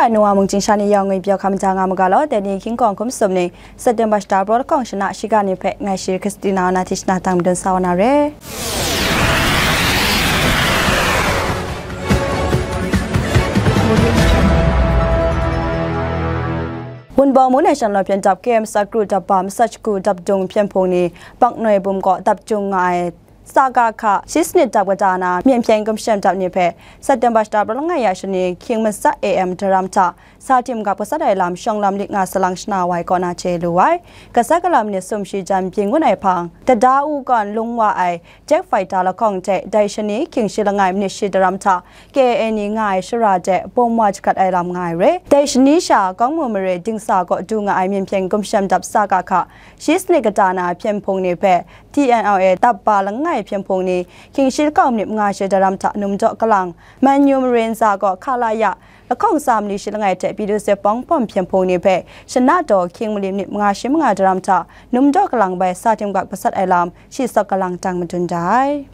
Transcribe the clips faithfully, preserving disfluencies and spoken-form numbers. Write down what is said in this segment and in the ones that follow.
Anu wa mung chyingsha ni yawng ngwi pyaw hkam ja nga mu ga law, dai ni hkying kawng hkum sum ni September shata praw lahkawng shana shiga ni hpe ngai shi Christina na hti shana tang madun sa wa na re. Wunpawng mu nai shan law hpyen dap K M S A kru dap ba masat shagu dap dung hpyen hpung ni Paknoi bum kaw dap jung nga ai Saka hka shi sanit dap kata na, myen hpyen gumshem dap ni hpe September shata praw langai ya shani hkying matsat A M daram hta sa tim gap gasat ai lam shawng lam lit nga salang shana wai kaw na chye lu ai. Gasat galam ni sum shi jan byin ngun ai hpang, tada u kawn lung wa ai jet fighter lahkawng hte dai shani hkying shi langai manit shi daram hta K A A ni nga ai shara de bawm wa jahkrat ai lam nga ai re. Dai shani sha Kawng Mu mare dingsa kaw du nga ai myen hpyen gumshem dap Saka hka shi sanit kata na hpyen hpung ni hpe T N L A dap ba langai hpyen hpung ni hkying shi lahkawng manit manga shi daram hta num daw kalang, Manyu mare ntsa gaw Khalaya lahkawng tsa mali shi langai hte Pidu se pawng pawm hpyen hpung ni hpe shana daw hkying mali manit manga shi manga daram hta num daw kalang bai sa tim gap gasat ai lam shi sawk galang tang madun da ai.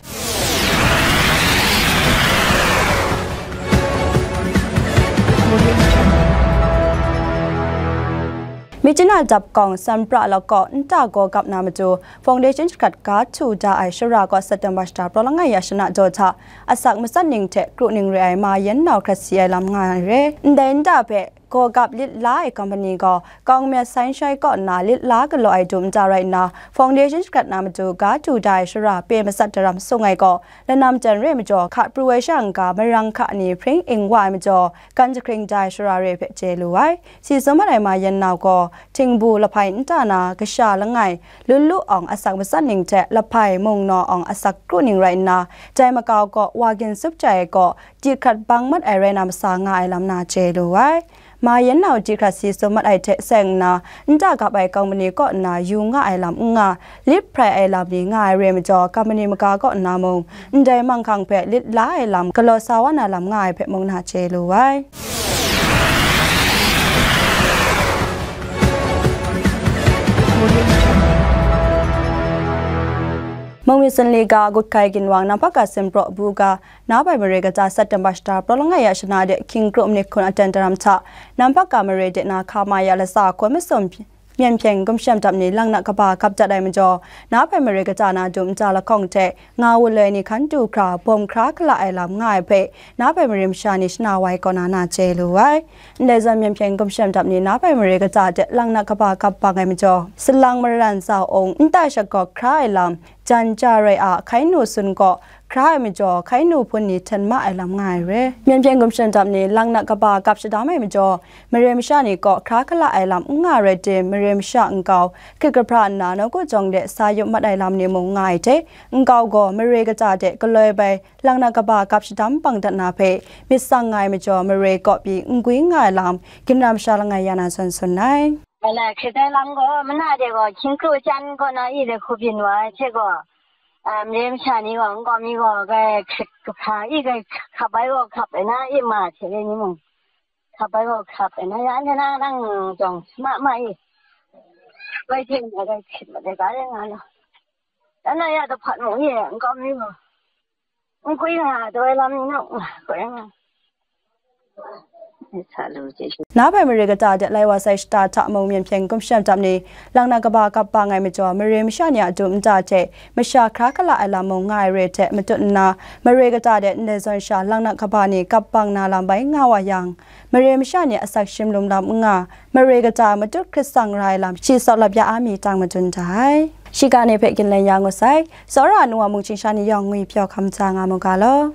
Myitkyina dap kawng Sanpra lakaw nta gaw gap na matu, foundation jahkrat ga htu da ai shara gaw September shata praw langai ya shana daw hta asak matsat ning hte kru ning re ai ma yan nau hkrat si ai lam nga ai re. Ndai nta hpe gaw gap lit la ai company gaw kawng myat sai nshai kaw nna lit la galaw ai dum nta rai nna, foundation jahkrat na matu ga htu da ai shara pe matsat daram sung ai gaw, lanam jan re majaw hka pru ai sha n-ga marang hka ni hpring ing wa ai majaw, gan jahkring da ai shara re hpe chye lu ai. Si tsun mat ai ma yan nau gaw, htingbu lahpai nta na kasha langai, lun lu awng asak matsat ning hte lahpai mung naw awng asak kru ning rai nna, dai makau gaw wa gin tsup jai ai gaw, di hkrat bang mat ai rai na masa nga ai lam na chye lu ai. Ma yan nau di hkrat si tsun mat ai hte seng nna, nta gap ai kawng mani kaw nna yu nga ai lam n nga, lit hprai ai lam ni nga ai re majaw, kawng mani maga kaw nna mung, ndai manghkang hpe lit la ai lam galaw sa wa na lam nga ai hpe mung na chye lu ai. Mungwi Sunli ga Gutkai Ginwang Nampak ga Simpraw bu ga Nabai mare kata September shata praw langai ya shana de hkying kru manit hkun aten daram hta Nampak ga mare de na hka ma ya latsa hkun masum myen hpyen gumshem dap ni lang na kaba gap dat ai majaw, Nabai mare kata na dum nta lahkawng hte nga wu loi ni hkan du hkra bawm hkra gala ai lam nga ai hpe Nabai mare masha ni shana wai kaw na na chye lu ai. Ndai zawn myen hpyen gumshem dap ni Nabai mare kata de lang na kaba gap bang ai majaw, salang mara ntsa ung nta shagawk hkra ai lam, jan ja rai a, hkai nu sun gaw hkra ai majaw, hkai nu hpun ni hten ma ai lam nga ai re. Myen hpyen gumshem dap ni lang na kaba gap shadam ai majaw, mare masha ni kaw hkra gala ai lam n nga rai tim, mare masha nkau hkrit kahpra nna nawku jawng de sa yup mat ai lam ni mung nga ai hte, nkau gaw mare kata de galoi bai lang na kaba gap shadam bang dat na hpe myit tsang nga ai majaw, mare kaw pyi n gwi nga ai lam, ginra masha langai ya na zawn tsun ai. Ala hkrit ai lam gaw, mana de gaw hkying kru chyan kaw na i de hku byin wa ai hte gaw, a, mare masha ni gaw, nkau mi gaw, grai hkrit kahpa i grai hkap ai gaw hkap ai na, i ma hte re ni mung, hkap ai gaw hkap ai na, ya anhte na nang jawng ma ma i, grai hte na grai hkrit ma de ga re nga law, dan na ya dahpat mung i, nkau mi gaw, n gwi nga ai, dawai lam ni naw, n gwi nga ai. Nabai mare kata de lai wa sai shata hta mung myen hpyen gumshem dap ni, lang na kaba gap bang ai majaw, mare masha ni a dum nta hte masha hkra gala ai lam mung nga ai re hte matut nna, mare kata de ndai zawn sha lang na kaba ni gap bang na lam bai nga wa yang, mare masha ni asak shim lum lam n nga, mare kata matut hkrit tsang ra ai lam shi tsawlap ya a mi tang madun da ai. Shiga ni hpe ginlen ya ngut sai, tsawra nu wa mungchying sha ni yawng ngwi pyaw hkam ja nga mu ga law.